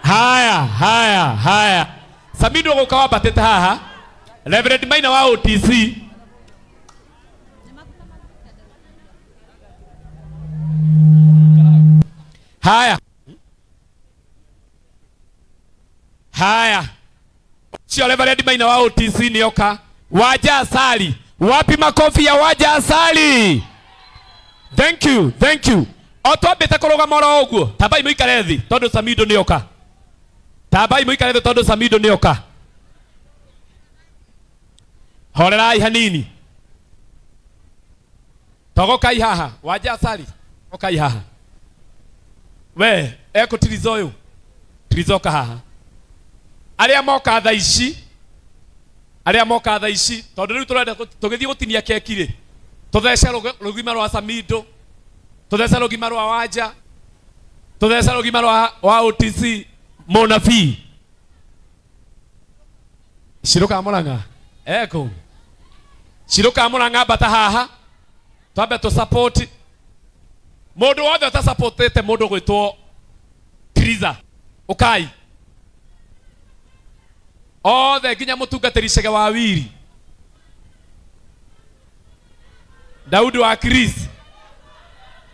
Haya, haya, haya. Samido gũka wambatĩte haha. Reverend Maina wa OTC. Haya. Haya. Sio Reverend Maina wa OTC nioka. Waja Asali. Wapi makofi ya Waja Asali? Thank you, thank you. Otwambĩte kũrũgama oro ũguo. Tambai mũikare thĩ tondũ Samido nĩoka. Tambai mũikare thĩ tondũ Samido nĩoka. Horerai hanini. Togokai haha. Waja Asali. Okai haha. We, ekũtiriza ũyũ. Tiriza oka haha. Arĩa moka thaa ici, arĩa moka thaa ici, tondũ rĩu tũrenda tũgĩthiĩ gũtinia keki rĩ, tũthece rũgima rwa Samido, tũthece rũgima rwa Wanja, tũthece rũgima rwa OTC mũnabii. Ciruka Murang'a. Eko. Ciruka Murang'a mbata haha. Twambe tũ support. Mũndũ wothe ũtasupportĩte mũndũ gwĩtwo Triza. Ũkai. Othe nginya mũtungatĩri Chege wa Wiri. Daudi wa Chris.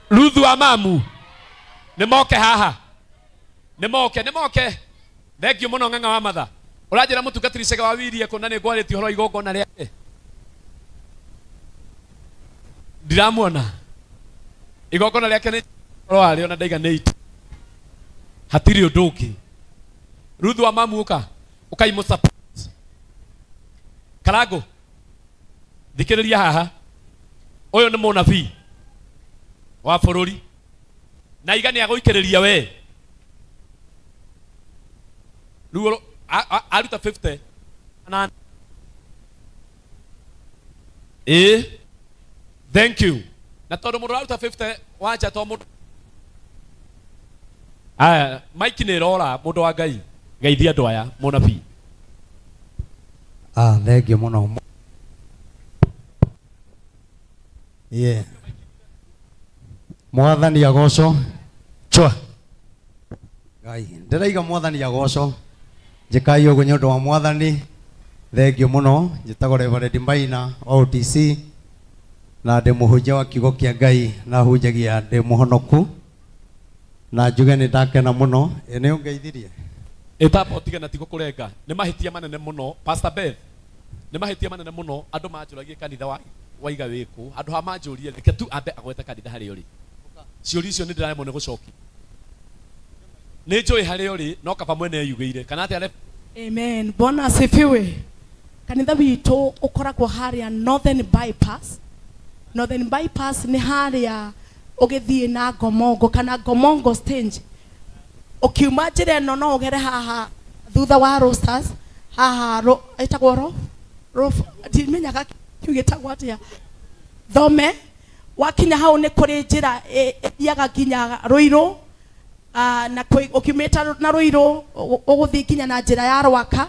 Ruthu wa Mamu. Nĩ moke haha. Nĩ moke, nĩ moke. Thank you mũno ng'ang'a wa matha. Ũranjĩra mũtungatĩri Chege wa Wiri ekũ na nĩ ngwarĩtie ũhoro wa igongona rĩake. Ndiramuona. Igongona rĩake nĩ ũhoro warĩo na ndaiganĩte. Hatirĩ ũndũ ũngĩ. Ruthu wa Mamu ũka. Ũkaimũ support. Karango. Thikĩrĩria haha. Ũyũ nĩ mũnabii wa bũrũri. Na iga nĩ agũikĩrĩria we. Rĩu aruta 50. Na thank you. Na tondũ mũndũ aruta 50 wanja to mũndũ. Aya, Mike nĩ ĩrora mũndũ wa Ngai. Geithia andũ aya mũnabii. Ah, thank you mũno. Yeah. Mwathani agocwo. Chwa. Ngai, ndĩraiga mwathani agocwo. Njĩkai ũguo nĩ ũndũ wa mwathani. Thank you mũno. Njĩtagwo Reverend Maina wa OTC na ndĩ mũhunjia wa kiugo kĩa Ngai na hunjagia ndĩ mũhonoku. Na njuge nĩ ndakena mũno. Ĩ nĩ ũngeithirie. Ĩtamba ũtige na tigo kũrenga. Nĩ mahĩtia manene mũno Pastor Beth. Nĩ mahĩtia manene mũno andũ manjũragie kanitha waiga wĩkũ. Andũ ha manjũrie reke tu ambe agwete kanitha harĩa ũrĩ. Ciũria icio nĩ ndĩraremwo nĩ gũcokia. Nĩ njũĩ harĩa ũrĩ no kaba mwene eyugĩire kana atĩa. Amen. Bwana asifiwe. Kanitha witũ ũkoragwo harĩa Northern Bypass. Northern Bypass nĩ harĩa ũgĩthiĩ na Ngomongo kana Ngomongo stage. Ũkiuma njĩra ĩno no ũgere haha thutha wa Roasters haha ĩtagwo ro ndimenyaga kiu gĩtagwo atĩa. Thome wakinya hau nĩ kũrĩ njĩra ĩthiaga nginya Ruiru na ũkiumĩte na Ruiru ũgũthiĩ nginya na njĩra ya Rwaka.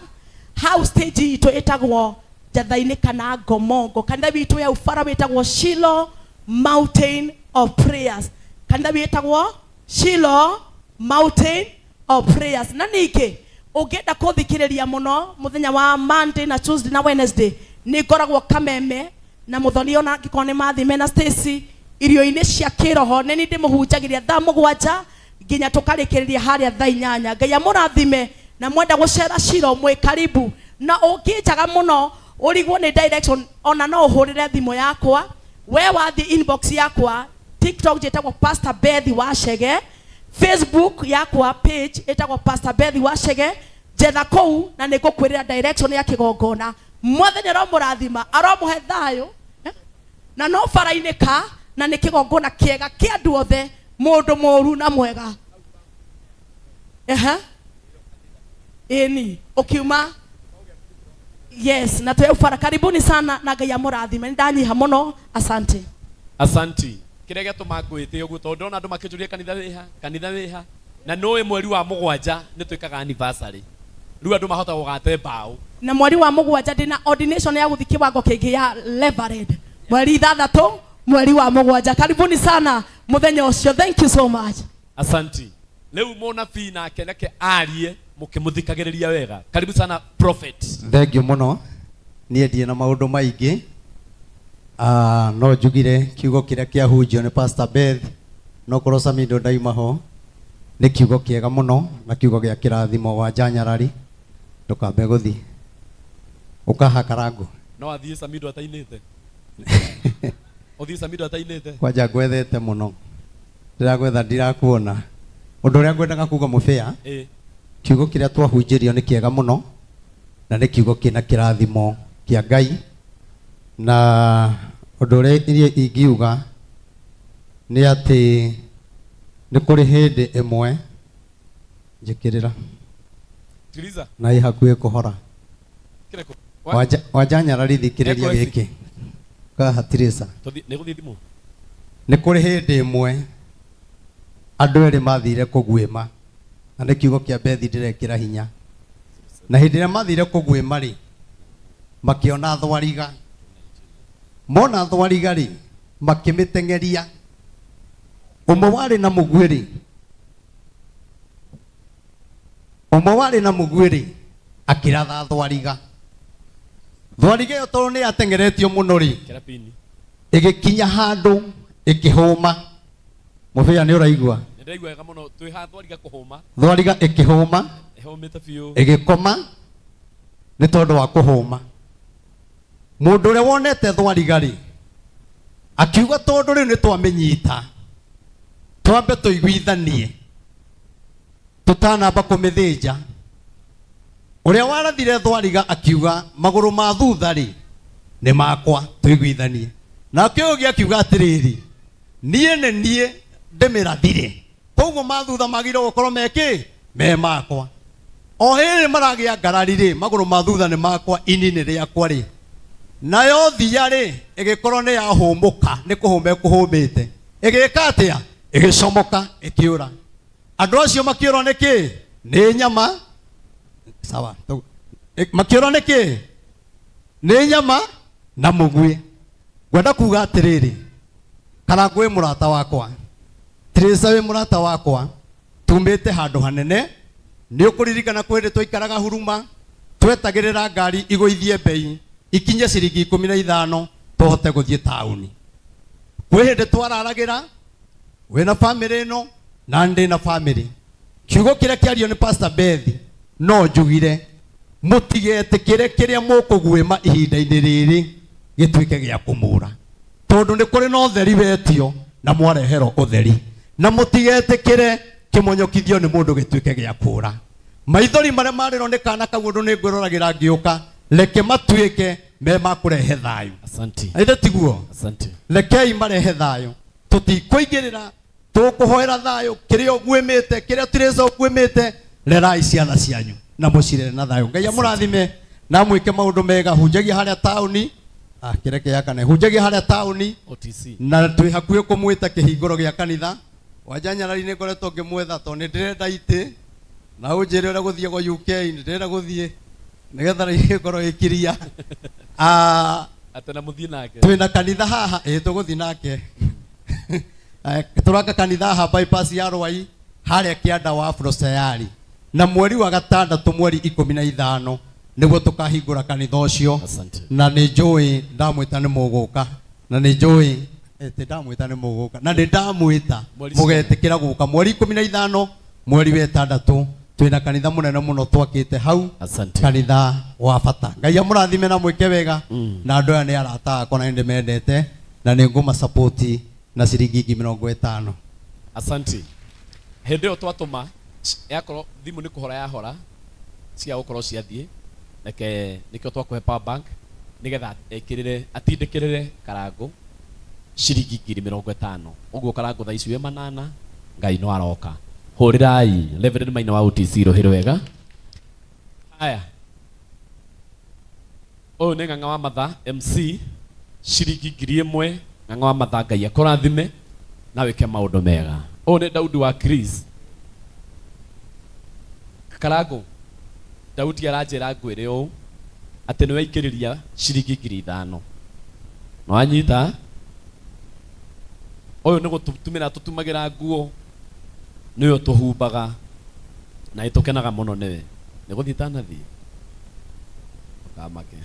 Hau stage itũ ĩtagwo Njatha-inĩ kana Ngomongo. Kanitha witũ ya ubara wĩtagwo Shiloh Mountain of Prayers. Kanitha wĩtagwo Shiloh Mountain of Prayers. Na ningĩ ũngĩenda kũthikĩrĩria mũno mũthenya wa Monday na Tuesday na Wednesday nĩ ngoragwo Kameme na Muthoni ona angĩkorwo nĩ mathime na Stacy irio-inĩ cia kĩroho. Nĩ niĩ ndĩmũhunjagĩria thaa 7 nginya tũkarĩkĩrĩria harĩa thaa 8. Ngai amũrathime na mwenda gũcera Shilo mwĩ karibu. Na ũngĩnjaga mũno ũrigwo nĩ direction ona no ũhũrĩre thimũ yakwa. We wathiĩ inbox yakwa TikTok njĩtagwo Pastor Beth Wachege, Facebook yakwa page ĩtagwo Pastor Beth Wachege. Njetha kũu na nĩ ngũkwĩrĩra direction ya kĩgongona. Mwathani aromũrathima, aromũhe thayũ na no bara-inĩ ka na nĩ kĩgongona kĩega kĩa andũ othe, mũndũ mũũru na mwega. Ĩni ũkiuma yes na twĩ ubara. Karibuni sana na Ngai amũrathime. Nĩ ndanyiha mũno. Asante. Asante. Kĩrĩa gĩatũma ngwĩte ũguo tondũ ndona andũ makĩnjũria kanitha wĩha, kanitha wĩha, na nũĩ mweri wa 7 nĩ twĩkaga anniversary. Rĩu andũ mahota gũgate mbaũ. Na mweri wa 7 ndĩna ordination ya gũthiĩ kĩwango kĩngĩ ya Reverend. Mweri 6 mweri wa 7. Karibuni sana mũthenya ũcio. Thank you so much. Asante. Rĩu mũnabii nake nake arie mũkĩmũthikagĩrĩria wega. Karibu sana prophet. Thank you mũno. Niĩ ndirĩ na maũndũ maingĩ. No njugire kiugo kĩrĩa kĩahunjio nĩ Pastor Beth no korwo Samido ndaima ho nĩ kiugo kĩega mũno na kiugo gĩa kĩrathimo wa Janyarari. Ndũkambe gũthiĩ ũkaha karango. No athiĩ Samido atainĩte. Ũthiĩ Samido atainĩte. Kwanja ngwethete mũno, ndĩragwetha ndirakuona. Ũndũ ũrĩa ngwendaga kuga mũbĩa, kiugo kĩrĩa twahunjĩrio nĩ kĩega mũno na nĩ kiugo kĩna kĩrathimo kĩa Ngai. Na ũndũ ũrĩa iria ingiuga nĩ atĩ nĩ kũrĩ hĩndĩ ĩmwe njĩkĩrĩra Sikiliza. na ĩ hakuhĩ kũhora. Kireko. Wanja thikĩrĩria gĩkĩ kaha Teresa. Nĩ gũthiĩ thimũ. Nĩ kũrĩ hĩndĩ ĩmwe andũ erĩ mathire kũguĩma, na nĩ kiugo kĩa Bethi ndĩrekĩra hinya. Na hĩndĩ ĩrĩa mathire kũguĩma rĩ, makĩona thwariga. Mona thwariga rĩ, makĩmĩteng'eria. Ũmwe warĩ na mũguĩ rĩ, ũmwe warĩ na mũguĩ rĩ, akĩratha thwariga. Thwariga ĩyo tondũ nĩ yateng'eretio mũno rĩ, ĩgĩkinya handũ ĩkĩhũma. Mũbĩa nĩ ũraigua? Nĩndĩraigua wega mũno. Twĩ ha thwariga kũhũma. Thwariga ĩkĩhũma, ĩhũmĩte biũ, ĩgĩkoma nĩ tondũ wa kũhũma. Mũndũ ũrĩa wonete thwariga rĩ, akiuga tondũ rĩu nĩ twamĩnyita, twambe tũiguithanie tũtanamba kũmĩthĩnja. Ũrĩa warathire thwariga akiuga magũrũ ma thutha rĩ nĩ makwa, tũiguithanie. Nake ũyũ akiuga atĩrĩrĩ, niĩ nĩ niĩ ndĩmĩrathire, koguo ma thutha magĩrĩirwo gũkorwo me kĩ? Me makwa. O hĩrĩ maragĩa ngarari rĩ, magũrũ ma thutha nĩ makwa, ini nĩ rĩakwa rĩ. Nayo thia rĩ ĩgĩkorwo nĩ yahũmũka, nĩ kũhũma ĩkũhũmĩte. Ĩgĩka atĩa? Ĩgĩcomoka, ĩkĩũra. Andũ acio makĩũrwo nĩ kĩ? Nĩ nyama. Sawa. Makĩũrwo nĩ kĩ? Nĩ nyama na mũguĩ. Ngwenda kuga atĩrĩrĩ, Karangũ wĩ mũrata wakwa, Teresa wĩ mũrata wakwa, tumĩte handũ hanene. Nĩ ũkũririkana kwĩ hĩndĩ twaikaraga Huruma, twetagĩrĩra ngari igũithie mbei ikinye ciringi 15 tũhote gũthiĩ taũni. Kwĩ hĩndĩ twararagĩra wĩna bamĩrĩ ĩno na ndĩ na bamĩrĩ. Kiugo kĩrĩa kĩario nĩ Pastor Beth no njugire mũtigetĩkĩre kĩrĩa mũkũguĩma ihinda-inĩ rĩrĩ gĩtuĩke gĩa kũmũra, tondũ nĩ kũrĩ na ũtheri wetio na mwareherwo ũtheri, na mũtigetĩkĩre kĩmonyokithio nĩ mũndũ gĩtuĩke gĩa kũra. Maithori marĩa marĩrwo nĩ kana kau ũndũ nĩ ngwĩroragĩra ngĩũka, reke matuĩke me ma kũrehe thayũ. Asante. Aithe tiguo? Asante. Rekei marehe thayũ, tũtikũingĩrĩra, tũkũhoera thayũ. Kĩrĩa ũguĩmĩte, kĩrĩa Teresa ũguĩmĩte, rerai ciana cianyu na mũcirere na thayũ. Ngai amũrathime na mwĩke maũndũ mega. Hunjagia harĩa taũni, kĩreke yakane, hunjagia harĩa taũni OTC. Na twĩ hakuhĩ kũmwĩta kĩhingũro gĩa kanitha. Wanja Nyarari nĩ ngoretwo ngĩmwetha tondũ nĩ ndĩrenda itĩ, na ũnjĩre ũrĩa gũthiagwo UK, nĩ ndĩrenda gũthiĩ nĩgetha ĩkorwo ĩkiria. Atĩ na mũthiĩ nake. Twĩna kanitha haha, ĩ tũgũthiĩ nake. Tũraka kanitha haha bypass ya Rwai harĩa kĩanda wa Afrosayari, na mweri wa gatandatũ mweri 15 nĩguo tũkahingũra kanitha ũcio. Na nĩ njũĩ ndamwĩta nĩ mũgũka, na nĩ njũĩ ĩtĩ ndamwĩta nĩ mũgũka, na nĩ ndamwĩta mũgetĩkĩra gũka mweri 15 mweri wa ĩtandatũ. Twĩna kanitha mũnene mũno twakĩte hau. Asante. Kanitha wa bata. Ngai amũrathime na mwĩke wega. Na andũ aya nĩ arata akwa na nĩndĩmendete, na nĩ ngũma na ciringi 50,000. Asante. Hĩndĩ ĩyo twatũma yakorwo thimũ nĩ kũhora yahora cia gũkorwo ciathiĩ, reke nĩkĩo twakũhe power bank nĩgetha ekĩrĩre atindĩkĩrĩre Karangũ ciringi 50,000. Ũguo Karangũ thaa ici wĩ 8, Ngai no aroka. Hũrĩrai Reverend Maina wa OTC rũhĩ rwega. Haya, ũyũ nĩ Ng'ang'a wa Matha MC, ciringi 1,000. Ng'ang'a wa Matha, Ngai akũrathime na wĩke maũndũ mega. Ũyũ nĩ Daudi wa Chris. Karangũ, Daudi aranjĩra ngwĩre ũũ atĩ nĩ waikĩrĩria ciringi 5,000. Nĩwanyita? Ũyũ nĩ gũtũtumĩra tũtumagĩra nguo. Nĩwe ũtũhumbaga na nĩtũkenaga mũno nĩwe. Nĩ gũthiĩ tanathiĩ. Ndũkamake.